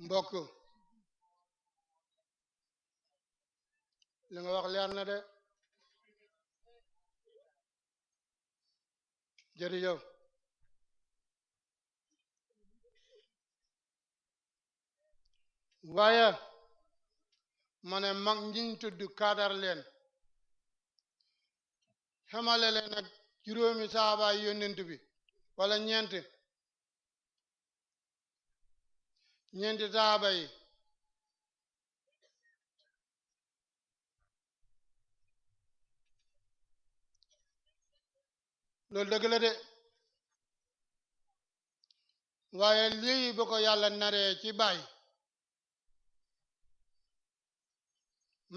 mbokk li nga wax leer na de jërëjëf waaye ma ne mag ñiñ tudd kaadar leen xamale leen ak juróomi saaba yónnent bi wala ñeenti saaba yi loolu dëgg la de waaye lii ba ko yàlla naree ci baay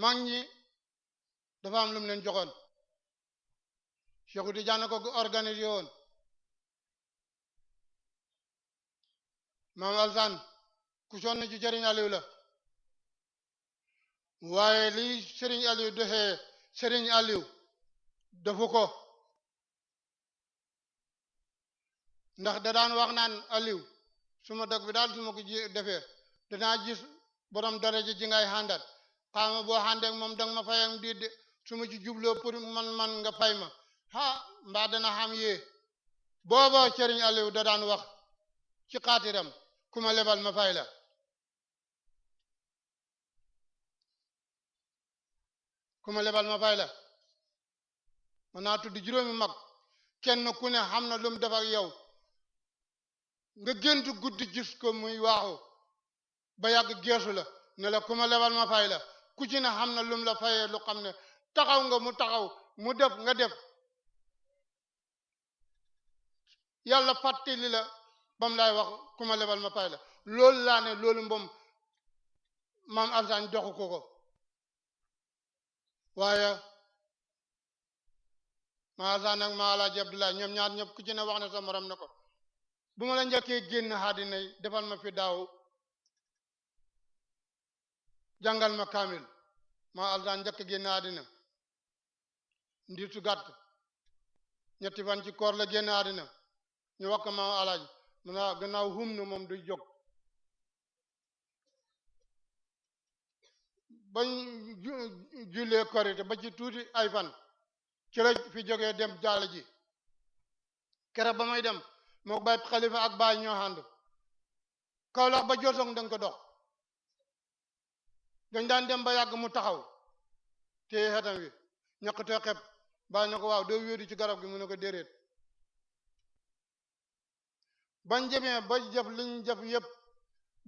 mag ñi dafa am lu mu leen joxoon Cheikh Tidiane ko organisé woon maam Alsaan ku sonn ci Sëriñ Aliou la waaye lii Sëriñ Aliou doxee Sëriñ Aliou defu ko ndax da daan wax naan Aliou suma dog bi daal suma ko defee danaa gis borom daraja ji ngay xàndat xaama boo xàndeek moom danga ma fayam diit de su ma ci jubloo pour man nga fay ma mbaa dana xam yee booba Sëriñ Aliou da daan wax ci xaatiram ku ma lebal ma fay la ku ma lebal ma fay la man naa tudd juróomi mag kenn ku ne xam na lu mu def ak yow nga gént guddi gis ko muy waaxu ba yàgg geesu la ne la ku ma lebal ma fay la ku ci ne xam na lu mu la fayee lu xam ne taxaw nga mu taxaw mu def nga def yàlla fàttali la bam lay wax ku ma lebal ma fay la loolu laa ne loolu moom maam Alsaan joxu ko waaye maam Alsaan ak maam Alaaji Abdoulaye ñoom ñaar ñëpp ku ci ne wax ne sa morom ne ko bu ma la njëkkee génn àddina yi defal ma fi daaw jàngal ma kaamil maam Alsaan njëkk génn àddina ndiir su gàtt ñetti fan ci koor la génn àddina ñu wax ko maam Alaaji mu ne gannaaw hum na moom du jóg bañ jullee korite ba ci tuuti ay fan ci la fi jógee dem jàll ji keroog ba may dem moo bay xalifa ak baay ñoo ànd Kawlax ba Josong dañ ko dox dañ daan dem ba yàgg mu taxaw te xetam wi ñaqtee xeb baay na ko waaw doo wéedu ci garab gi mu ne ko déedéet bañ jëmee ba jëf liñ jëf yépp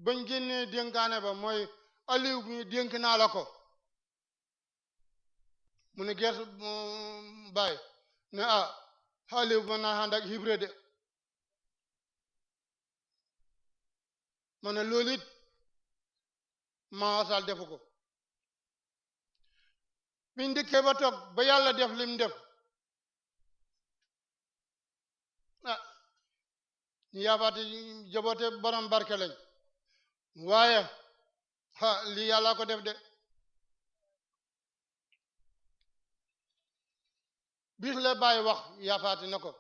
bañ génnee dénkaane ba mooy Aliou bi dénk naa la ko mu ne gees baay ne Aliou mën naa ànd ak Ibra de ma ne loolu it maasal defu ko biñ dikkee ba toog ba yàlla def lim def ñu yaabaate jaboote borom barke lañ waaye lii yàlla ko def de bis la bàyyi wax yaafaati na ko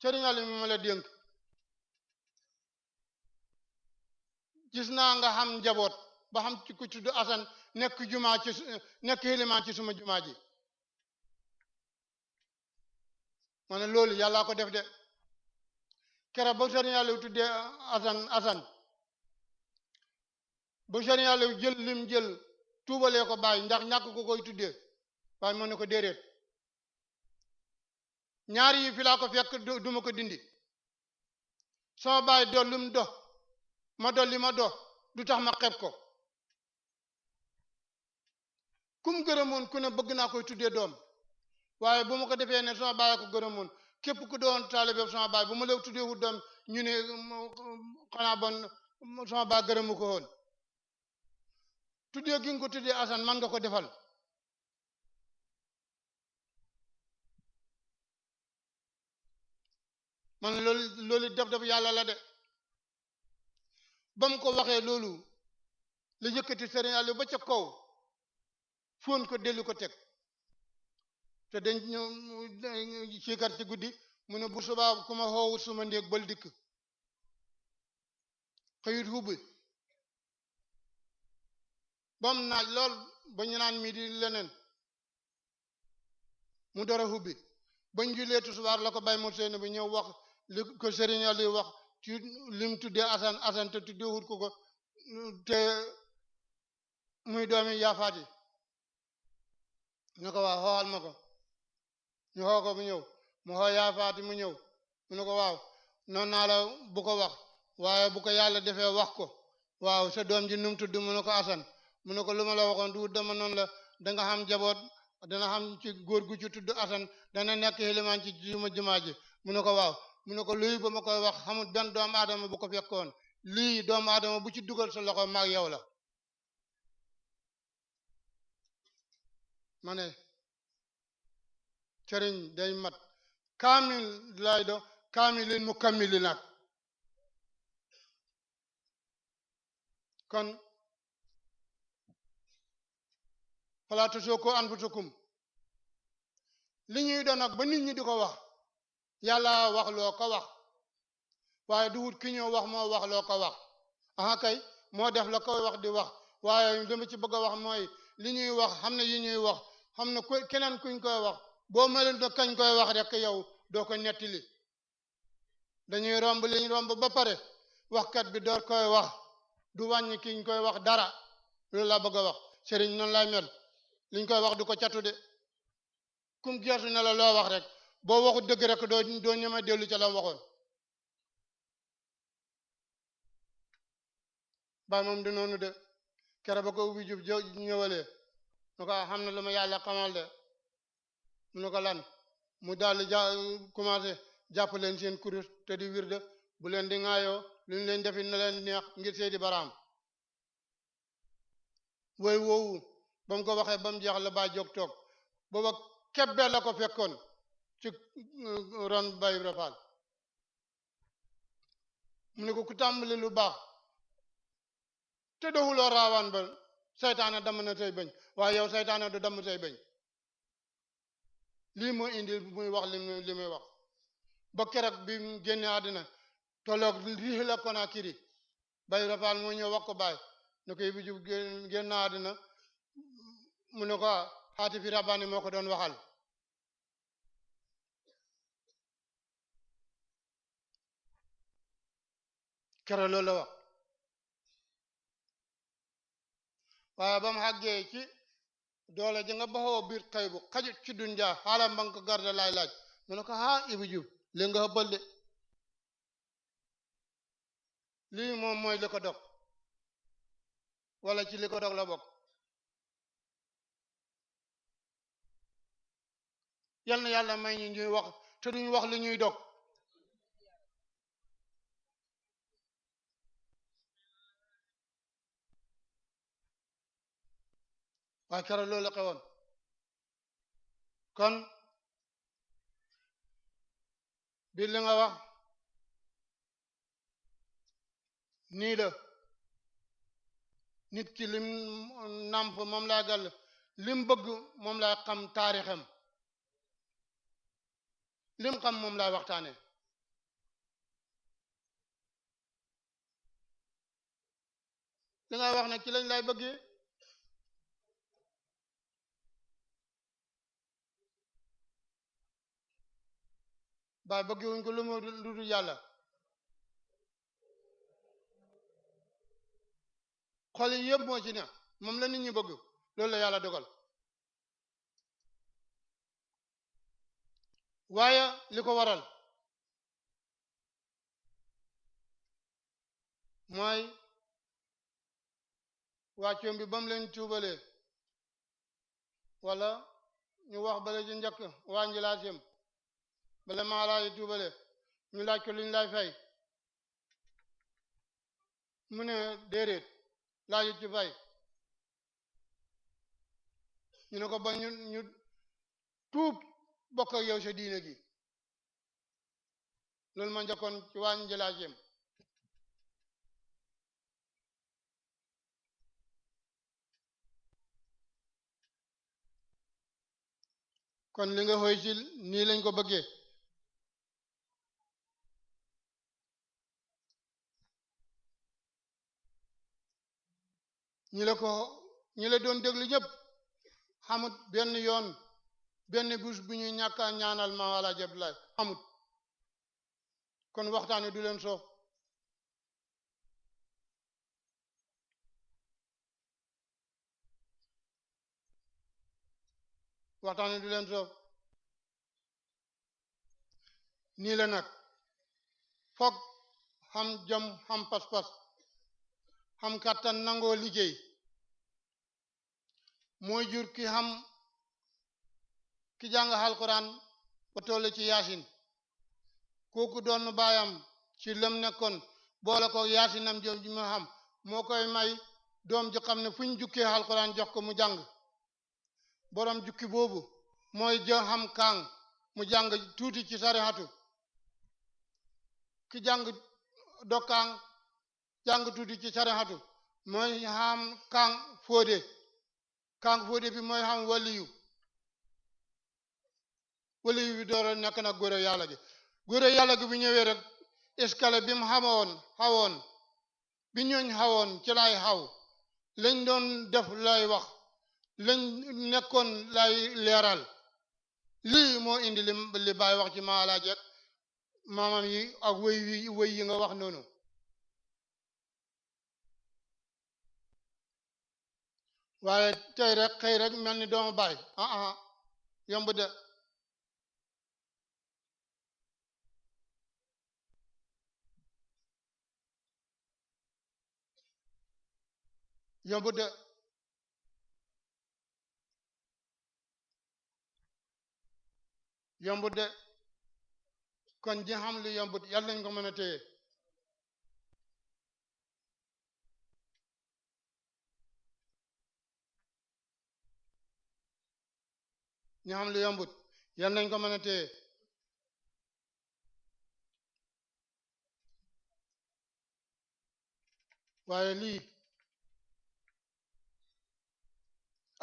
Sëriñ Aliou mi ma la dénk gis naa nga xam njaboot ba xam ci ku tudd Asan nekk xilimaan ci suma jumaa ji ma ne loolu yàlla ko def de keroog ba Sëriñ Aliou tuddee Asan ba Sëriñ Aliou jël lim jël tuubalee ko bàyyi ndax ñàkk ko koy tuddee waaye moo ne ko déedéet ñaar yi fi laa ko fekk duma ko dindi sama bàyyi do lum do ma dolli ma do du tax ma xeeb ko kum gërëmoon ku ne bëgg naa koy tuddee doom waaye bu ma ko defee ne sama bàyyi ko gërëmoon képp ku doon taalibe sama bàyyi bu ma la tuddee wu doom ñu ne xanaa bon sama bàyyi gërëmu ko woon tuddee gi nga ko tuddee Asan man nga ko defal man loolu def yàlla la de ba mu ko waxee loolu la yëkkati Sëriñ Aliou ba ca kaw fóon ko dellu ko teg te dañ ñëw siikar ci guddi mu ne bu subaa ku ma xoowu suma ndéeg bal dikk xëyut hubbi bam naaj lool ba ñu naan mi di leneen mu dara hubbi bañ julee tusubaar la ko bay mu seen bi ñëw wax li ko Sëriñ Ali wax ci lim tuddee asan te tuddee wut ko te muy doomi yaafaati ñu ko waaw xool ma ko ñu xoo ko mu ñëw mu xoo yaafaati mu ñëw mu ne ko waaw noonu naa la bu ko wax waaye bu ko yàlla defee wax ko waaw sa doom ji num tudd mu ne ko asan mu ne ko lu ma la waxoon du dama noonu la danga xam jaboot dana xam ci góor gu ci tudd asan dana nekk xilimaan ci jumaa ji mu ne ko waaw mu ne ko luy ba ma koy wax xamul benn doomu aadama bu ko fekkoon lii doomu aadama bu ci dugal sa loxo maag yow la ma ne sëriñ day mat kaamil lay do kaamilin mu kammili nag kon falaa tuzakku anfusakum li ñuy doon nag ba nit ñi di ko wax yàlla wax loo ko wax waaye du wut ki ñëw wax moo wax loo ko wax aha kay moo def la koy wax di wax waaye li ma ci bëgg a wax mooy li ñuy wax xam ne yi ñuy wax xam ne ku keneen kuñ koy wax boo meleen da kañ koy wax rek yow doo ko nettali dañuy romb li ñu romb ba pare waxkat bi door koy wax du wàññi kiñ koy wax dara loolu laa bëgg a wax sëriñ noonu lay mel liñ koy wax du ko catu de kum gertu ne la loo wax rek boo waxu dëgg rek doo ñeme dellu ca la waxoon baay moom di noonu de kere ba ko ubbi jub ñëwalee nu ko xam na lu ma yàlla xamal de mu ne ko lan mu daal di commencé jàpp leen seen kurus te di wirde bu leen di ŋaayoo lu ñu leen defi na leen neex ngir seedi baraam woy woowu ba mu ko waxee ba mu jeex la baa jóg toog booba kebbe la ko fekkoon ci ron Baay Ibra Faal mu ne ko ku tàmbali lu baax te doxuloo raawaan ba seytaane damm na say bëñ waaye yow seytaane du damm say bëñ lii moo indi muy wax li muy wax ba keroog bi mu génne àddina tolloog lii la Konakiri Baay Ibra Faal moo ñëw wax ko baay ne ko bi jub génn àddina mu ne ko xaati fi rabbaani moo ko doon waxal keroog loolu la wax waaye ba mu xàggee ci doole ji nga baxoo biir xëy bu xajut ci dunja xaalam ba nga ko garde laay laaj mu ne ko Ibu Jub li nga xëbbal de lii moom mooy li ko dog wala ci li ko dog la bokk yal na yàlla may ñu ñuy wax te duñu wax li ñuy dog waaye keroog loolu la xewoon kon bi li nga wax nii la nit ki lim nàmp moom laa gàll lim bëgg moom laa xam taarixam lim xam moom laa waxtaane li nga wax nag ci lañ lay bëggee baay bëggee wuñ ko lu dul yàlla xol yi yëpp moo ci ne moom la nit ñi bëgg loolu la yàlla dogal waaye li ko waral mooy wàccoom bi ba mu leen tuubalee wala ñu wax bale ji njëkk waa njilaasim bala maalaaji tuubale ñu laaj ko luñ lay fay mu ne déedéet laaju ci fay ñu ne ko ba ñu tuub bokk ak yow sa diine gi loolu ma njëkkoon ci waa njilaasim kon li nga xooy ci nii lañ ko bëggee ñi la ko ñi la doon déglu ñëpp xamut benn yoon benn bés bu ñuy ñàkk a ñaanal Maam Alaaji Abdoulaye xamut kon waxtaane du leen soof waxtaane du leen soof nii la nag foog xam jom xam pas-pas xam kàttan nangoo liggéey mooy jur ki jàng alquran ba toll ci yaasin kooku doon baayam ci lëm nekkoon boole ko yaasinam jom ji ma xam moo koy may doom ji xam ne fu ñu jukkee alquran jox ko mu jàng borom jukki boobu mooy xam kaang mu jàng tuuti ci sarihatu ki jàng dokkaang jàng tuuti ci sarihatu mooy xam kaang fóode bi mooy xam waliyu bi door a nekk nag góore yàlla gi bu ñëwee rek escalier bi mu xawoon bi ñooñ xawoon ci lay xaw lañ doon def lay wax lañ nekkoon lay leeral lii moo indi li Baay wax ci Maam Alaaji ak maamam yi ak wëy yi nga wax noonu waaye tey rek xëy rek mel ni doomu baay yomb de yombut de kon ji xam lu yombut yàlla nañ ko mën a téye ñi xam lu yombut yàlla nañ ko mën a téye waaye lii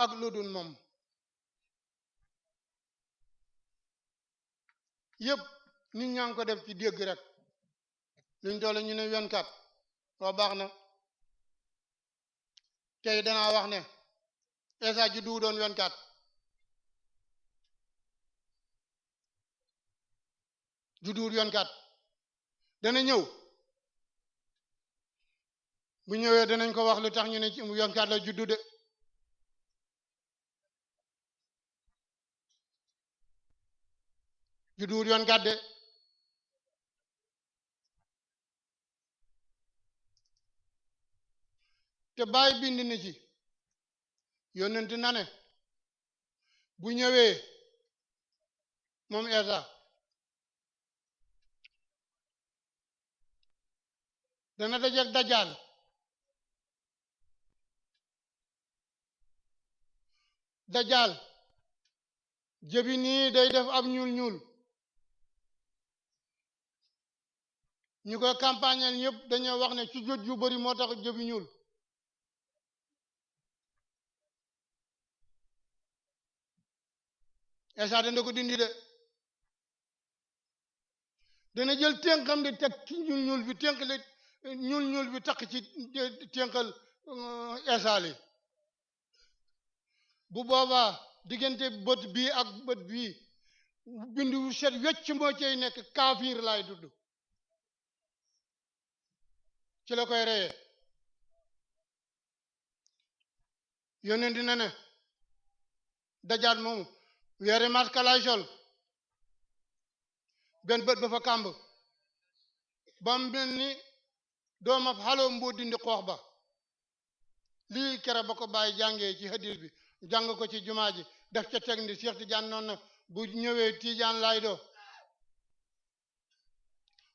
ak lu dul moom yëpp nit ñaa ngi ko def ci dégg rek luñ toll ñu ne 24 waa baax na tey danaa wax ne Esa ji du doon 24 judduwul 24 dana ñëw bu ñëwee danañ ko wax lu tax ñu ne ci 24 la juddu de judduwul 24 de te Baay bind na ci yonent na ne bu ñëwee moom Esa dana dajeek Dajjal Dajjal jëbi nii day def ab ñuul ñu koy campagneel ñëpp dañoo wax ne ci jot yu bari moo tax jëbi ñuul Esa dana ko dindi de dana jël ténkam di teg ci ñuul bi ténk li ñuul bi takk ci ténkal Esa li bu boobaa diggante bët bii ak bët bii bindu set wecc moo cay nekk kaafir lay dudd ci la koy reyee yónnent na ne Dajjal moomu weere maska lay sol benn bët ba fa kàmb ba mel ni doomab xaloo mboo dindi xoox ba lii kere ba ko bàyyi jàngee ci hadis bi jàng ko ci jumaa ji def ca teg ni Cheikh Tidiane noonu na bu ñëwee Tidiane lay do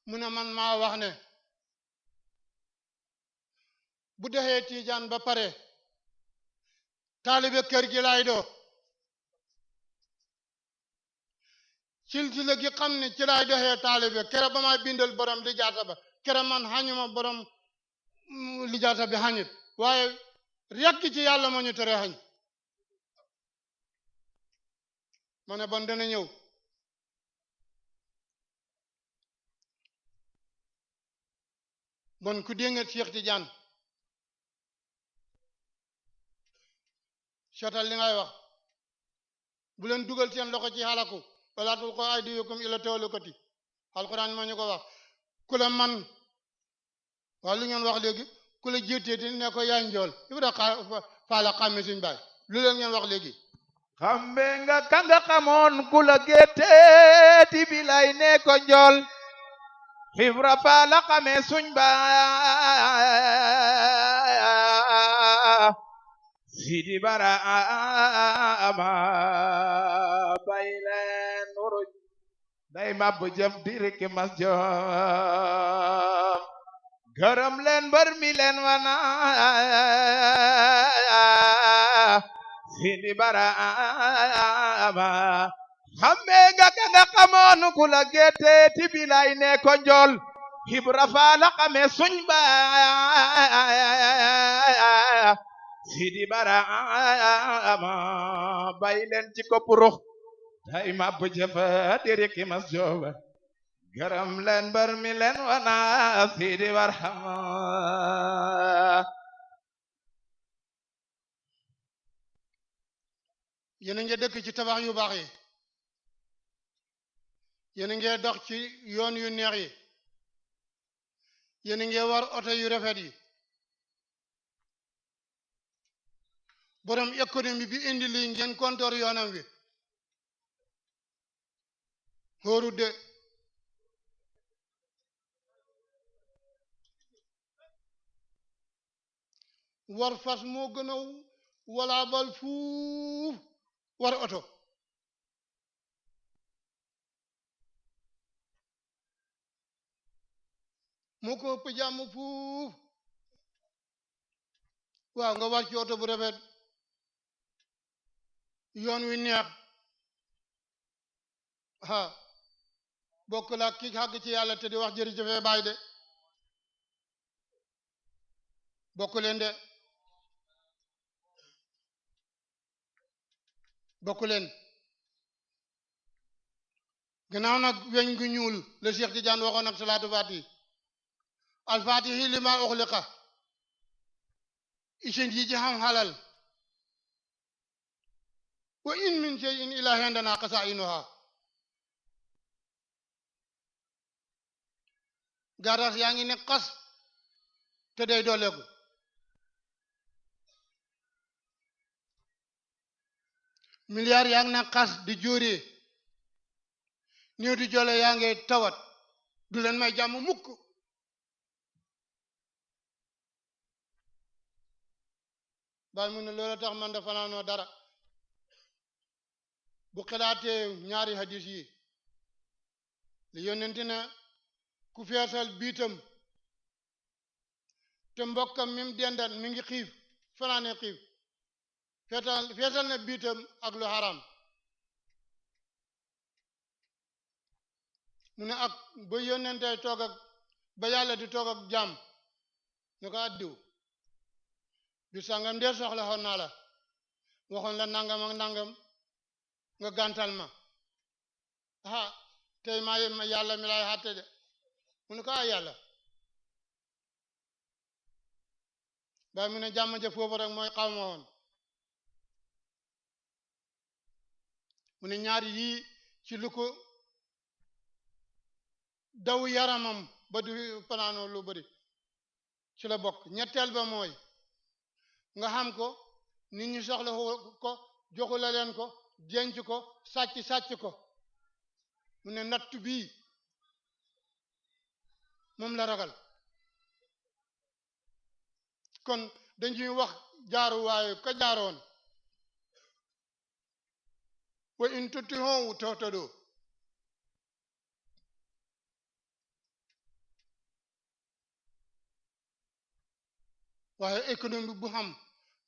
mu ne man maa wax ne bu dexee Tidiane ba pare taalibe kër gi lay do silsila gi xam ne ci lay doxee taalibe kere ba may bindal borom lijaasa ba kere man xañuma borom lijaasa bi xañit waaye rekk ci yàlla moo ñu tere xañ ma ne bon dana ñëw bon ku dégg Cheikh Tidiane seetal li ngay wax bu leen dugal seen loxo ci halaku wala tulqu aydiyakum ila tahlukati alquran moo ñu ko wax ku la man waa li ngeen wax léegi ku la jiiteeti ne ko yaa njool ibra faala xàmme suñ baay lu leen ngeen wax léegi xambe nga ka nga xamoon ku la gétteeti bilay ne ko njool Ibra faala xame suñ baay Sidi Barama bay leen wuruj day mabbu jëf diriki mas joom gërëm leen mbër mi leen wana Sidi Barama xamme nga ka nga xamoon ku la gétte ti bilay ne ko njool Ibra faala xame suñ baay Sidi Barama bay leen ci ko purux day mabbu jëf diriki mas joom gërëm leen mbër mi leen wana Sidi Barama yéen a ngi dëkk ci tabax yu baax yi yéen a ngi dox ci yoon yu neex yi yéen a ngi war oto yu rafet yi borom économie bi indi lii ngeen kontoor yoonam wi xóoru de war fas moo gën a walaabal fuuf war oto moo ko ëpp jàmm fuuf waaw nga war ci oto bu rafet yoon wi neex ha bokk la ki xàgg ci yàlla te di wax jërëjëfe baay de bokk leen de bokk leen gannaaw nag weñ gu ñuul le Cheikh Tidiane waxoon nag salaatu fatihi al fatihi lima uxliqa isin yi ci xam halal wa in min shay'in illa indana qasainuha garas yaa ngi ne xas te day dooleeku milliards yaa ngi ne xas di jóoree néew di jole yaa ngi tawat du leen may jàmm mukk baay mu ne loolu tax man da fanaanoo dara bu xelaatee ñaari hadis yi li yónnente na ku feesal biitam te mbokkam mi mu dendal mi ngi xiif fanaane xiif feesal na biitam ak lu haram mu ne ak ba yónnente toog ak ba yàlla di toog ak jàmm ñu ko addiw bi sangam dee soxla xoon naa la waxoon la nangam ak nangam nga gàntal ma ah tey maa yàlla mi lay xàtte de mu ne ko ay yàlla baay mu ne jàmm ja foofu rek mooy xaw ma woon mu ne ñaari yii ci lu ko daw yaramam ba du fanaanoo lu bari ci la bokk ñetteel ba mooy nga xam ko nit ñi soxla ko joxu la leen ko denc ko sàcc ko mu ne natt bii moom la ragal kon dañuy wax jaaruwaayu ka jaaroon wa in tutti'uhu tahtadu waaye économie bu xam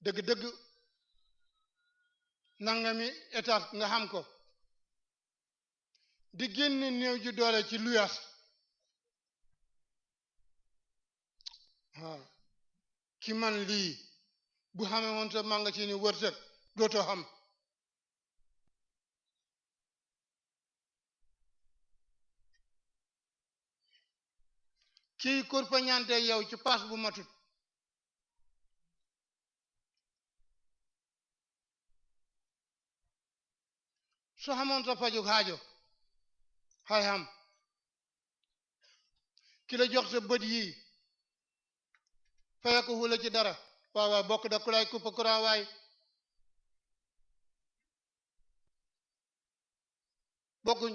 dëgg-dëgg nangami état nga xam ko di génne néew ji doole ci luyaas waaw ki man lii bu xamee woon sa magasin ni wërsëg dootoo xam kii kurpañante yow ci paas bu matut su xamoon sa faju xaajo xay xam ki la jox sa bët yi faya ko xula ci dara waaw bokk da ku lay kuppa courant waay bokkuñ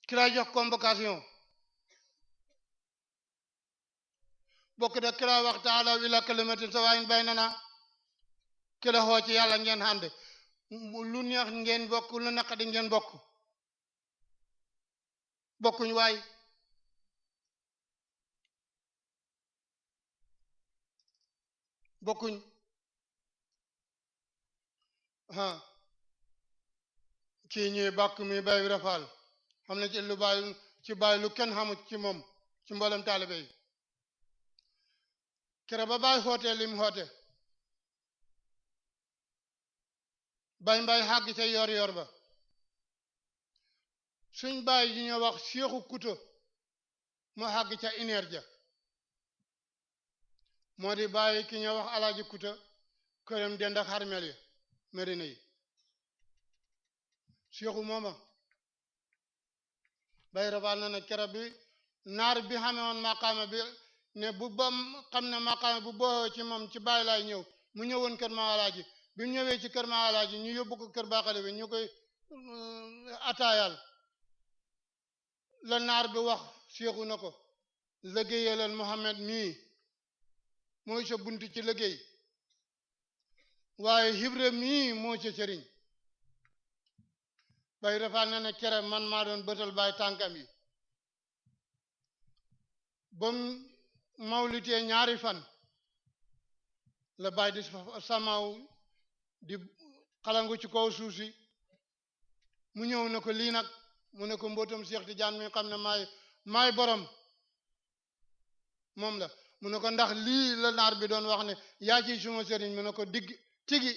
ki lay jox convocation bokk da ki lay wax taala ila kalimatin sawaa'in baynana ki la xoo ci yàlla ngeen ànd lu neex ngeen bokk lu naqadi ngeen bokk bokkuñ waay bokkuñ kii ñuy bàkk mi bay rafal xam na ci lu bàyyi ci bàyyi lu kenn xamut ci moom ci mboolem taalibe yi kere ba bàyyi xootee lim xoote bay mbay xàgg ca yor yor ba suñ bàyyi yi ñoo wax Seexu Kuta moo xàgg ca ineer ja moo di bàyyi ki ñoo wax Alaaji Kuta këram dend ak xarmeel yi Medina yi Seexu mooma bay rabal na ne kere bi naar bi xamee woon maqaama bi ne bu ba xam ne maqaama bu boo ci moom ci bàyyi laay ñëw mu ñëwoon kër ma Alaaji bi mu ñëwee ci kër ma Alaaji ñu yóbbu ko kër baaxale bi ñu koy ataayal la naar bi wax Seexu na ko liggéeyalal Muhammad mii mooy sa bunt ci liggéey waaye Ibra mii moo ca sëriñ bay rafal na ne kere man maa doon bëtal baay tànkam yi bam mawlitee ñaari fan la baay di samaaw di xalangu ci kaw suuf si mu ñëw na ko lii nag mu ne ko mbootam Seex Tijaan mi xam ne maay borom moom la mu ne ko ndax lii la naar bi doon wax ne yaa ci suma sëriñ mu ne ko digg tigi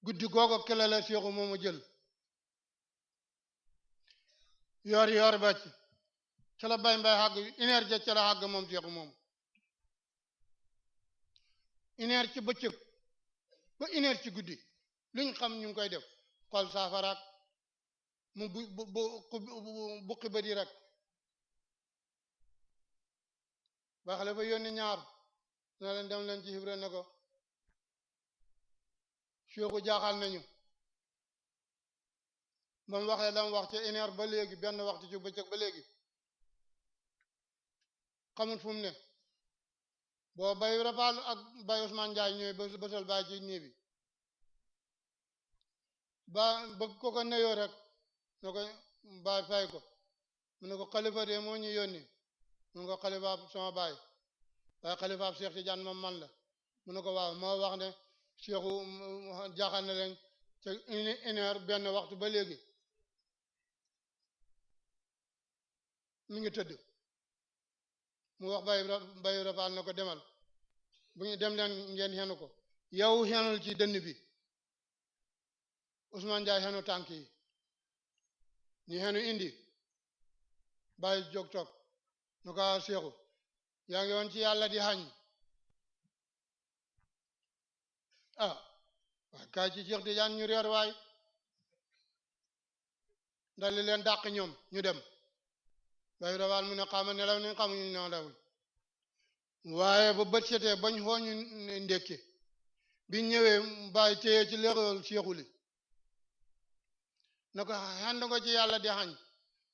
guddi googu kele la Seexu moomu jël yor ba ca la bay mbay xàgg ineer ja ca la xàgg moom Seexu moomu ineer ci bëccëg ba ineer ci guddi luñ xam ñu ngi koy def xol saafaraak mu buqi ba di rek ba xale fa yónni ñaar na leen dem leen ci Ibra ne ko Seexu jaaxal nañu ba mu waxee lam wax ci ineer ba léegi benn waxtu ci bëccëg ba léegi xamul fu mu ne boo bay rafal ak bay Ousmane Ndiaye ñëwee bësal baay ci nii bi ba bëgg ko neyoo rek ne ko baay fay ko mu ne ko xalifa de moo ñu yónni mu ne ko xalifaab sama baay waaye xalifaab Seex Tijaan moom man la mu ne ko waaw moo wax ne Seexu jaaxal na leen ca une heure benn waxtu ba léegi mi ngi tëdd mu wax bay rafal na ko demal bu ñu dem leen ngeen xenu ko yow xenul ci dënn bi Ousmane Ndiaye xenu tànk yi ñu xenu indi bàyyi jóg toog nu ko Seexu yaa ngi woon ci yàlla di xañ waaye kaay ci Seex Tijaan ñu reer waay dali leen dàq ñoom ñu dem bay rawal mu ne xama nelaw ni xamuñu nelawuñ waaye ba bët setee bañ xooñu ndékke biñ ñëwee bàyyi téye ci léxool Seexu li na ko xand nga ci yàlla di xañ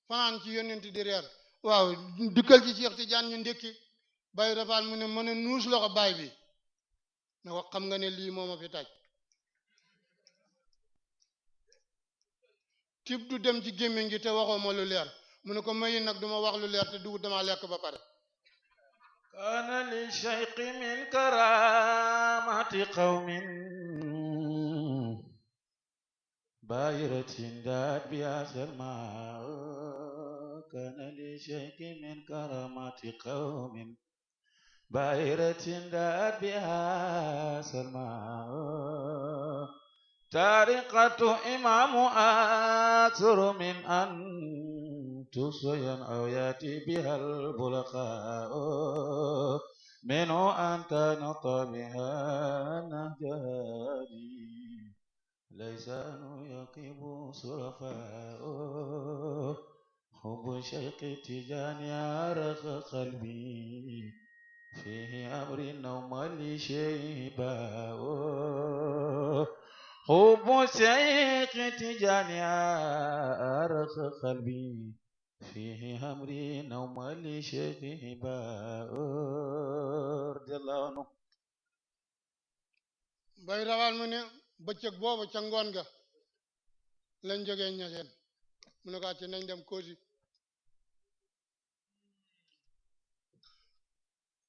fanaan ci yonent di reer waaw dukkal ci Seex Tijaan ñu ndékki bay rawal mu ne mën a nuus loxo baay bi na ko xam nga ne lii moo ma fi taj tib du dem ci gémmiñ gi te waxoo ma lu leer mu ne ko mayi nag duma wax lu leer te dugg dama lekk ba pare kaana li shayqi min karamati qawmin bayratin daat bi asalma kaana li shayqi min karamati qawmin bayratin daat bi asalma tariqatu imamu athuru min an tusoyan aw yati bihal bulqa منه أن كان طبيعا نهجاني ليس أن يقب صرفاء حب شيخ تجاني عرق قلبي فيه أمر النوم لشيباء حب شيخ تجاني عرق قلبي فيه أمر النوم لشيباء رضي الله عنه bay rawal mu ne bëccëg boobu ca ngoon ga lañ jógee ñaseen mu ne ko ci nañ dem Kosi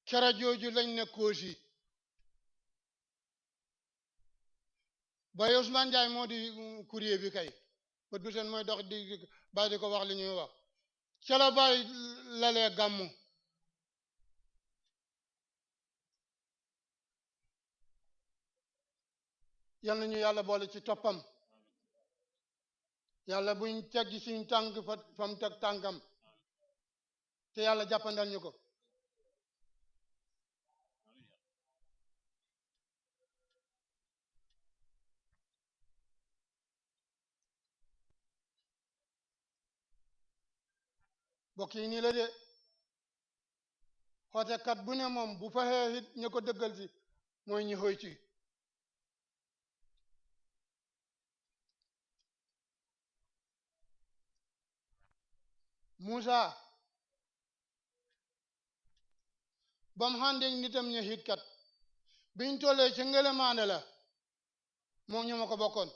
kera jooju lañ ne Kosi bay Ousmane Ndiaye moo di courrier bi kay bët bu seen mooy dox di bàyyi di ko wax li ñuy wax ca la bàyyi lalee gàmmu yal nañu yàlla boole ci toppam yàlla buñ teggi suñ tànk fa mu teg tànkam te yàlla jàppandal ñu ko bokk yi nii la de xootekat bu ne moom bu faxee it ñu ko dëggal si mooy ñi xëy ci Moussa bam xàndeeg nitam ña xitkat biñ tollee ci ngelemaane la moo ñu ma ko bokkoon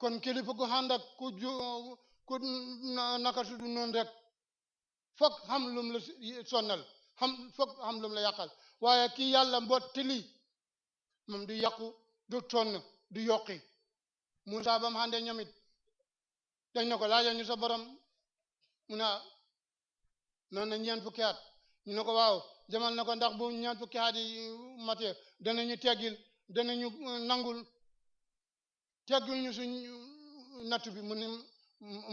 kon kilifa ku xànd ak ku naka su du noonu rek foog xam lum la sonnal foog xam lum la yàqal waaye kii yàlla mbottili moom du yàqu du tonn du yokki Moussa bam xàndeeg ñoom it dañ ne ko laajal ñu sa borom mu ne noonu na ñeent fukki at ñu ne ko waaw jamal na ko ndax bu ñeent fukki at yi matee danañu teggil danañu nangul teggil ñu suñ natt bi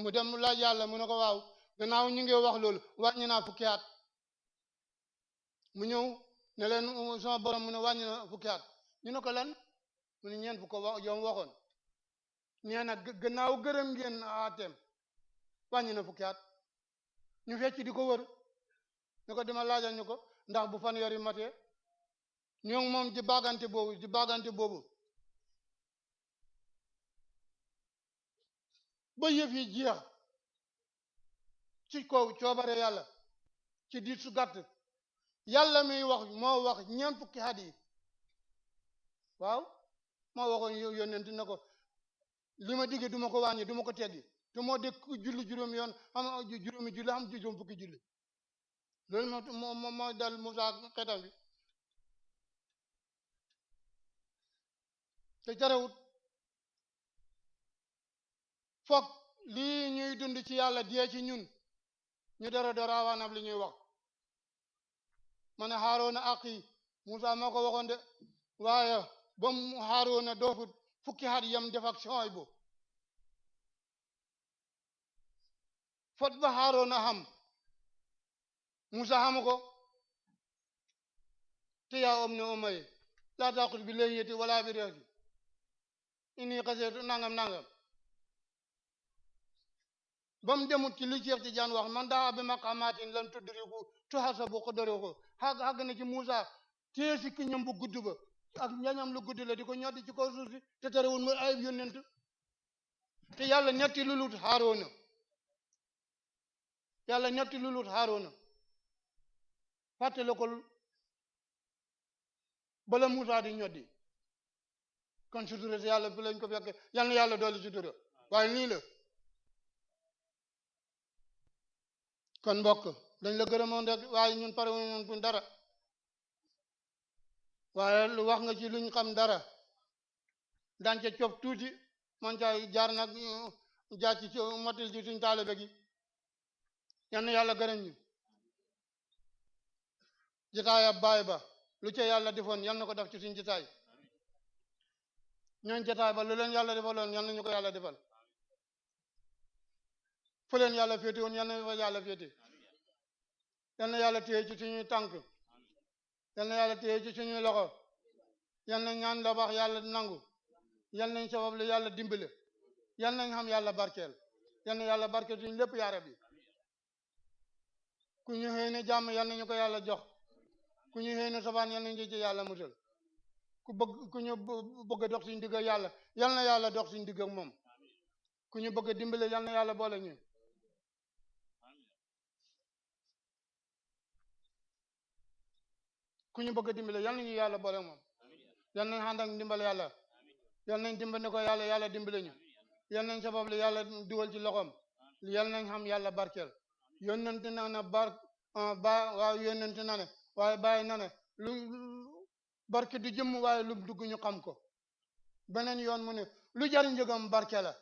mu dem laaj yàlla mu ne ko waaw gannaaw ñu ngi wax loolu wàññi naa fukki at mu ñëw ne leen sama borom mu ne wàññi na fukki at ñu ne ko lan mu ne ñeent fukki yow waxoon nee na gannaaw gërëm ngeen ateem wàññi na fukki at ñu fecc di ko wër ne ko dama laajal ñu ko ndax bu fanweer yi matee ñoo ngi moom di bagante boobu ba yëf yi jeex ci kaw coobare yàlla ci diit su gàtt yàlla miy wax moo wax ñeent fukki at yi waaw moo waxoon yónnent na ko li ma digge du ma ko wàññi du ma ko teggi te moo dëkk julli juróomi yoon xam juróomi julli xam juróom fukki julli loolu moo dal Moussa xetam bi te jarewut foog lii ñuy dund ci yàlla dee ci ñun ñu dara doorawaanam li ñuy wax ma ne Haaruna ak yi Moussa moo ko waxoon de waaye ba mu Haaruna doofut fukki at yam def ak sooy bu fot ba Haaruna xam Moussa xamu ko te yaa om ne omaye laa taqul bi layyati wala bi reexi inni xaseetu nangam ba mu demut ci li Cheikh Tidiane wax man daa bi maqamatin lan tudriku tuhasabu qadruhu xàgg na ci Moussa téye si ki ñam bu gudd ba ak ñañam lu gudd la di ko ñoddi ci kaw suuf si te terewul mu ayib yónnent te yàlla ñetti lulut Haaruna yàlla ñetti lulut Haaruna fàttale ko bala Moussa di ñoddi kon sutura si yàlla fi lañ ko fekke yal na yàlla dooli sutura waaye lii la kon mbokk dañ la gërëmoon rek waaye ñun pare woon buñ dara waaye lu wax nga ci luñ xam dara daan ca cof tuuti man ca jaar nag jaar ci motil ci suñ taalibe gi yal na yàlla gërëm ñu jotaaya baay ba lu ca yàlla defoon yal na ko def ci suñ jotaay ñooñ jotaay ba lu leen yàlla defaloon yal na ñu ko yàlla defal fu leen yàlla féete woon yal na fa yàlla féete yal na yàlla téye ci suñuy tànk yal na yàlla téye ci suñuy loxo yal na ñaan la wax yàlla nangu yal nañ sabab lu yàlla dimbale yal nañ xam yàlla barkeel yal na yàlla barkeel suñu lépp yaa rabbi ku ñu xëy ne jàmm yal nañu ko yàlla jox ku ñu xëy ne sabaan yal nañu ci yàlla musal ku ñu bëgg a dox suñu digg ak yàlla yal na yàlla dox suñu digg ak moom ku ñu bëgg a dimbale yal na yàlla boole ñu ku ñu bëgg a dimbale yal nañu yàlla boole moom yal nañ ànd ak dimbal yàlla yal nañ dimbali ko yàlla yàlla dimbale ñu yal nañ sabab lu yàlla dugal ci loxoom yal nañ xam yàlla barkeel yónnante na ne waaw yónnante na ne waaye bàyyi na ne lu barke du jëmm waaye lu dugg ñu xam ko beneen yoon mu ne lu jar njëgam barke la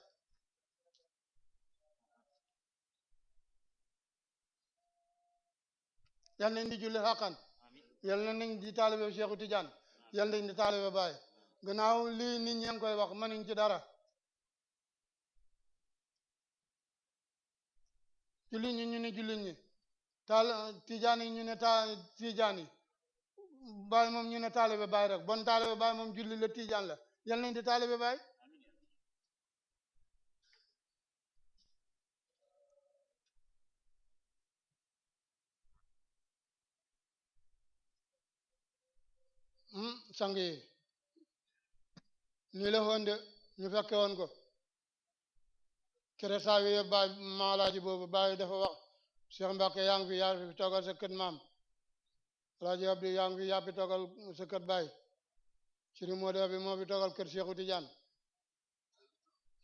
yal nañ di julli xaqan yal nañ di taalibe Cheikhu Tidiane yal nañ di taalibe Baay gannaaw lii nit ñi ngi koy wax mënuñ ci dara julli ñi ñu ne julli ñi Tijaan yi ñu ne Tijaan yi Baay moom ñu ne taalibe Baay rek bon taalibe Baay moom julli la Tijaan la yal nañ di taalibe Baay sang yi nii la woon de ñu fekke woon ko kere saa wi baay maalaaji boobu baay dafa wax Cheikh Mbacke yaa ngi fi yaa fi toogal sa kër maam Alaaji Abdi yaa ngi fi yaa fi toogal sa kër baay Sëriñ Moodu bi moo fi toogal kër Cheikhu Tidiane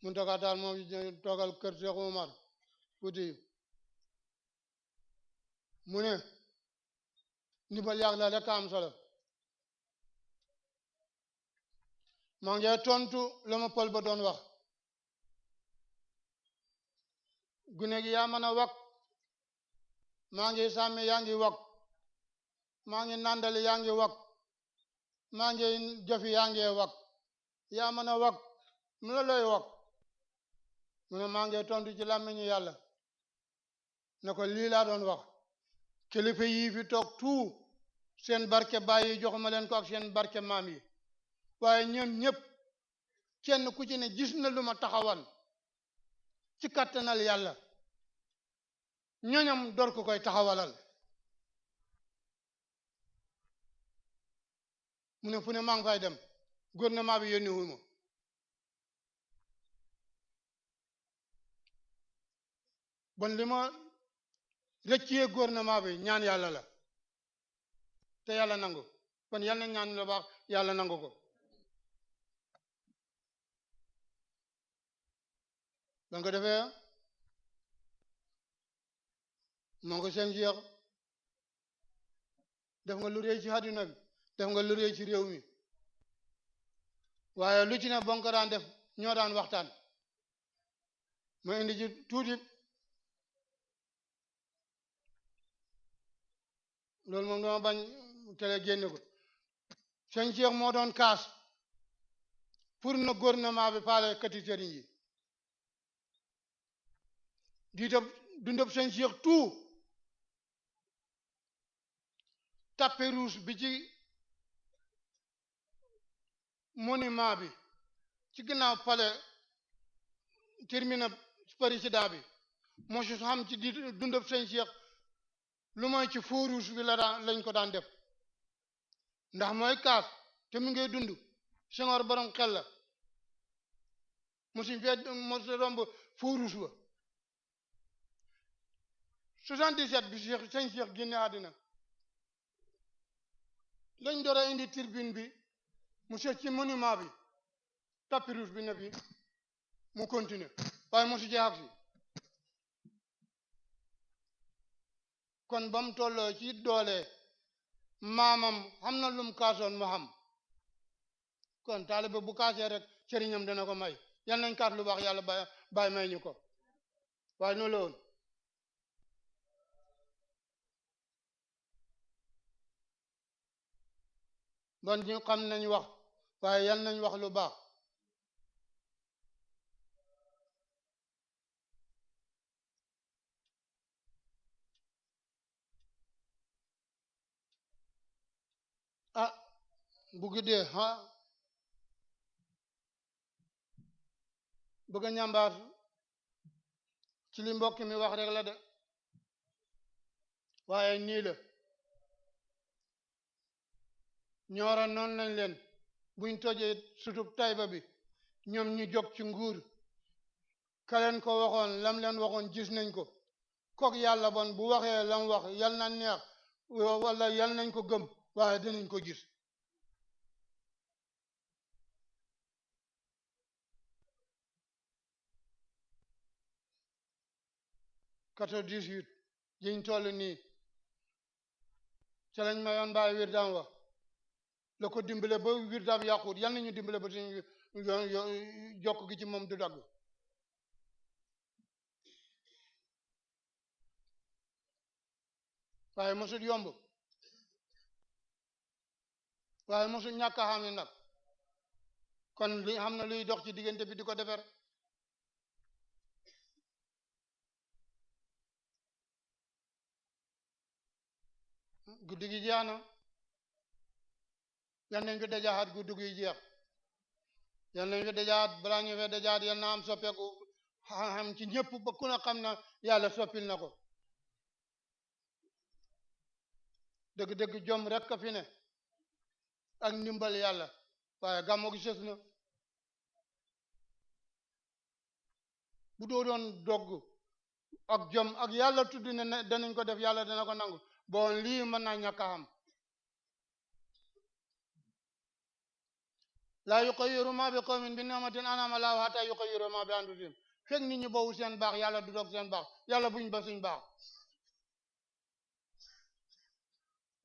Muntaga Taal moo fi toogal kër Cheikh Umar Fuuti mu ne ndimbal yàgg la rek am solo maa ngi tontu la ma pël ba doon wax gune gi yaa mën a wak maa ngi sàmmi yaa ngi wak maa ngi nandali yaa ngi wak maa ngi jëfi yaa ngi wak yaa mën a wak mu la looy wak mu ne maa ngi tontu ci làmmiñu yàlla ne ko lii laa doon wax kilifa yii fi toog tout seen barke bàyyi jox ma leen ko ak seen barke maam yi waaye ñoom ñëpp kenn ku ci ne gis na lu ma taxawal ci kattanal yàlla ñoñam door ko koy taxawalal mu ne fu ne maa ngi fay dem gouvernement bi yónni wu ma bon li ma rëccee gouvernement bi ñaan yàlla la te yàlla nangu kon yàlla na ñaan lu baax yàlla nangu ko donc defee moo ko seen jeex def nga lu réy ci àddina bi def nga lu réy ci réew mi waaye lu ci ne bon ko daan def ñoo daan waxtaan ma indi ci tuuti loolu moom dama bañ télé génne ko seen jeex moo doon kaas pour na gouvernement bi faale kati sëriñ yi di def dundab seen jeex tout tapis rouge bi ci monument bi ci ginnaaw palais terminal président bi moo si xam ci di dundab seen jeex lu mooy ci feu rouge bi la daan lañ ko daan def ndax mooy kaas te mu ngay dund Senghor borom xel la mosuñ fee mosu romb feu rouge ba 77 bi seen Cheikh génne àddina lañ door a indi tribune bi mu seet ci monument bi tapis rouge bi ne fi mu continuer waaye mosu jeex si kon ba mu tolloo ci doole maamam xam na lum kaasoon mu xam kon taalibe bu kaasee rek sëriñam dana ko may yal nañ kaas lu baax yàlla bàyyi may ñu ko waaye noonu la woon bon ñu xam nañ wax waaye yal nañ wax lu baax bu guddee bëgg a ñambaar ci li mbokk mi wax rek la de waaye nii la ñoora noonu nañ leen buñ tojee sutub Tayba bi ñoom ñu jóg ci nguur ka leen ko waxoon lam leen waxoon gis nañ ko kook yàlla bon bu waxee lam wax yal na neex wala yal nañ ko gëm waaye dinañ ko gis 98 yiñ toll nii ca lañ mayoon bàyyi wirdaam wa la ko dimbale ba wirdaam yàquut yal nañu dimbale ba suñu jokk gi ci moom du dagg waaye mosut yomb waaye mosut ñàkk a xam nag kon li xam na luy dox ci diggante bi di ko defar guddi gi jeex na yal nañ fi dajaxaat guddi gi jeex yal nañ fi dajaxaat balaa ñu fee dajaxaat yal na am soppeeku xam ci ñëpp ba ku ne xam na yàlla soppil na ko dëgg-dëgg jom rek ka fi ne ak ndimbal yàlla waaye gàmmu gi sës na bu doo doon dogg ak jom ak yàlla tudd ne danañ ko def yàlla dana ko nangu bon lii mën naa ñàkk a xam laa yuqayyiru ma bi qawmin bi ni'matin an'ama Allahu hatta yuqayyiru ma bi anfusihim fekk nit ñi boobu seen baax yàlla du dog seen baax yàlla buñ ba suñ baax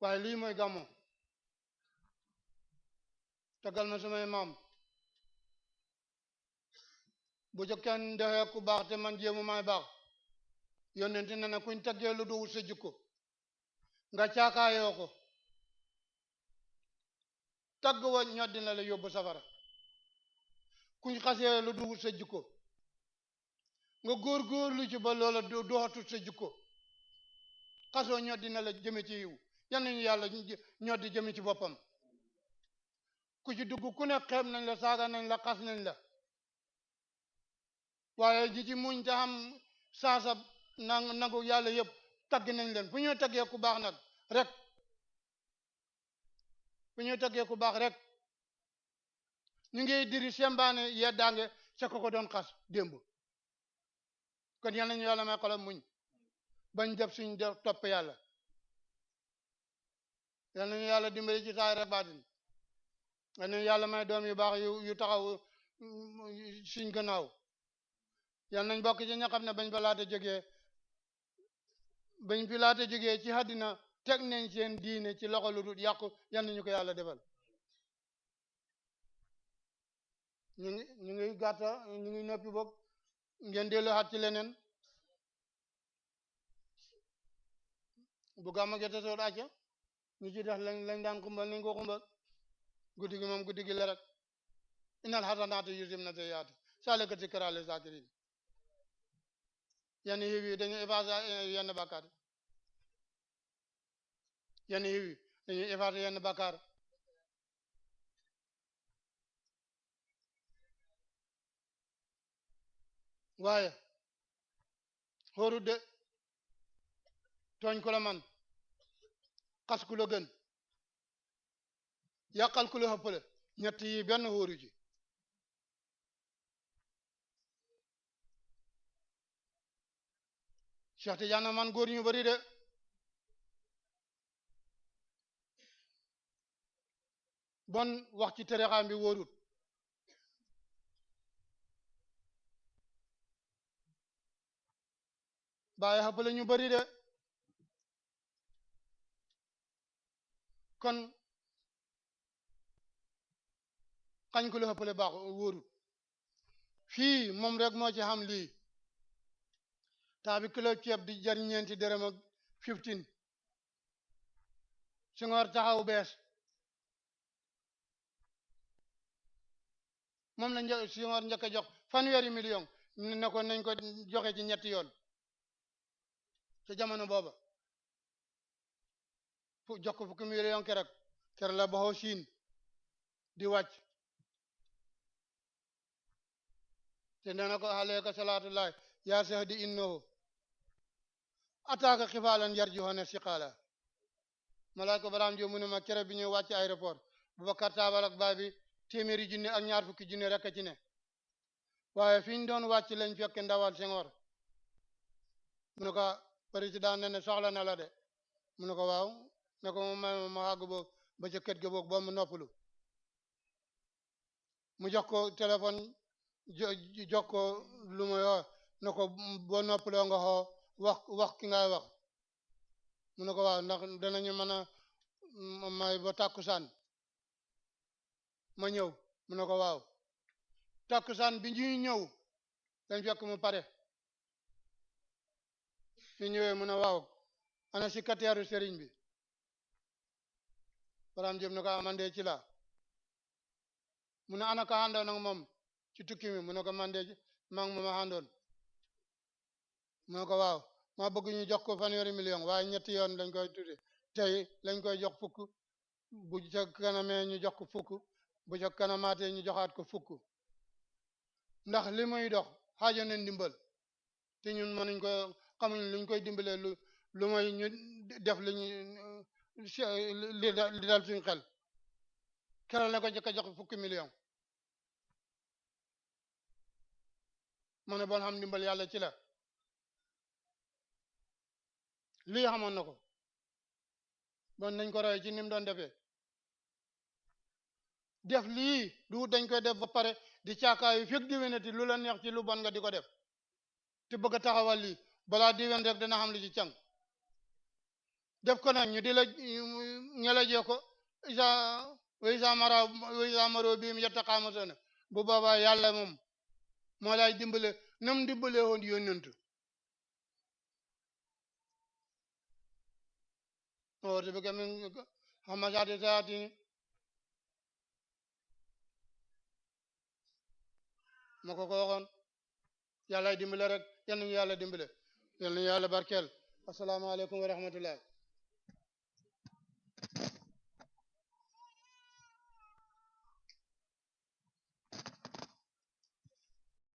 waaye lii mooy gàmmu tegal ma samay maam bu ca kenn defee ku baax te man jéemu may baax yonent ne na kuñ taggee lu duwut sa jikko nga caakaayoo ko tagg wa ñoddi na la yóbbu safara kuñ xasee lu duwut sa jikko nga góor-góorlu ci ba loola doxatut sa jikko xasoo ñoddi na la jëme ci yiw yal nañu yàlla ñoddi jëme ci boppam ku ci dugg ku ne xeeb nañ la saaga nañ la xas nañ la waaye ji ci muñ te xam saasa nangu yàlla yëpp tagg nañ leen fu ñuy taggee ku baax nag rek fu ñuy taggee ku baax rek ñu ngi diri sembaane yeddaange sa ko doon xas démb kon yal nañu yàlla may xolam muñ bañ def suñ def topp yàlla yal nañu yàlla dimbali ci saay rek baatin yal nañu yàlla may doom yu baax yu taxaw suñ gannaaw yal nañ bokk ci ña xam ne bañ fi laata jógee ci àddina teg nañ seen diine ci loxo lu dul yàqu yal nañu ko yàlla defal ñu ngi gàtta ñu ngi noppi boog ngeen dellu xaat ci leneen bu gàmma gerte soot acca ñu ci def lañ daan xumbal nañ ko xumbal guddi gi moom guddi gi la rek innal hasanaati yuzhibna sayyi'aati zaalika zikraa liz-zaakiriin yenn yiw yi dañu effacé yenn bàkkaar yenn yiw yi dañuy effacé yenn bàkkaar waaye xóoru de tooñ ku la man xas ku la gën yàqal ku la ëppale ñett yi benn xóoru ci Cheikh Tidiane man góor ñu bari de bon wax ci tarixaam bi wóorut bàyyi xëppale ñu bari de kon xañ ku la xëppale baax wóorut fii moom rek moo ci xam lii taa bi kilo ceeb di jar ñeenti dërëm ak 15 Senghor taxaw bees moom la Senghor njëkk a jox fanweeri million ne ko nañ ko joxe ci ñetti yoon ca jamono booba jox ko fukki million keroog la baxoo Chine di wàcc te nee na ko alayka salaatullahi yaa sahdi innahu ataaka xifaalan yarjuhana siqaala malaaka baraam jo mu ne ma kere bi ñuy wàcc aéroport Boubacar Taabal ak baay bi téeméeri junne ak ñaar fukki junne rek a ci ne waaye fi ñu doon wàcc lañ fekk ndawal Senghor mu ne ko président ne ne soxla na la de mu ne ko waaw ne ko ma àgg boog ba ca kët ga boog ba mu noppalu mu jox ko téléphone jox ko lu ma yoo ne ko boo noppaloo nga xoo wax ki ngay wax mu ne ko waaw ndax danañu mën a may ba tàkkusaan ma ñëw mu ne ko waaw tàkkusaan bi ñuy ñëw dañ fekk mu pare fi ñëwee mu ne waaw ana si kateeru sëriñ bi Baraam Jóob ne ko man de ci la mu ne ana ka àndoon ak moom ci tukki mi mu ne ko man de maa ngi ma àndoon mu ne ko waaw maa bëgg ñu jox ko 1,000,000 waaye ñetti yoon lañ koy tudde tey lañ koy jox fukk bu ca kanamee ñu jox ko fukk bu ca kanamaatee ñu joxaat ko fukk ndax li muy dox xaaja na ndimbal te ñun mënuñ ko xamuñ luñ koy dimbalee lu may ñu def li dal suñ xel keroog la ko jëkk a jox fukki million ma ne bon xam ndimbal yàlla ci la lii xamoon na ko bon nañ ko roy ci ni mu doon defee def lii du dañ koy def ba pare di caakaayu fekk diwénati lu la neex ci lu bon nga di ko def te bëgg a taxawal lii balaa diwén rek dana xam li ci càng def ko nag ñu di la ñelajee ko isa maro biim yattaqaamasona bu boobaa yàlla moom moo lay dimbale nam dimbale woon yónnentu te bëgg min hamasaati saatini ma ko waxoon yàlla dimbale rek yal nañu yàlla dimbale yal nañu yàlla barkeel asalaamaaleykum wa rahmatullah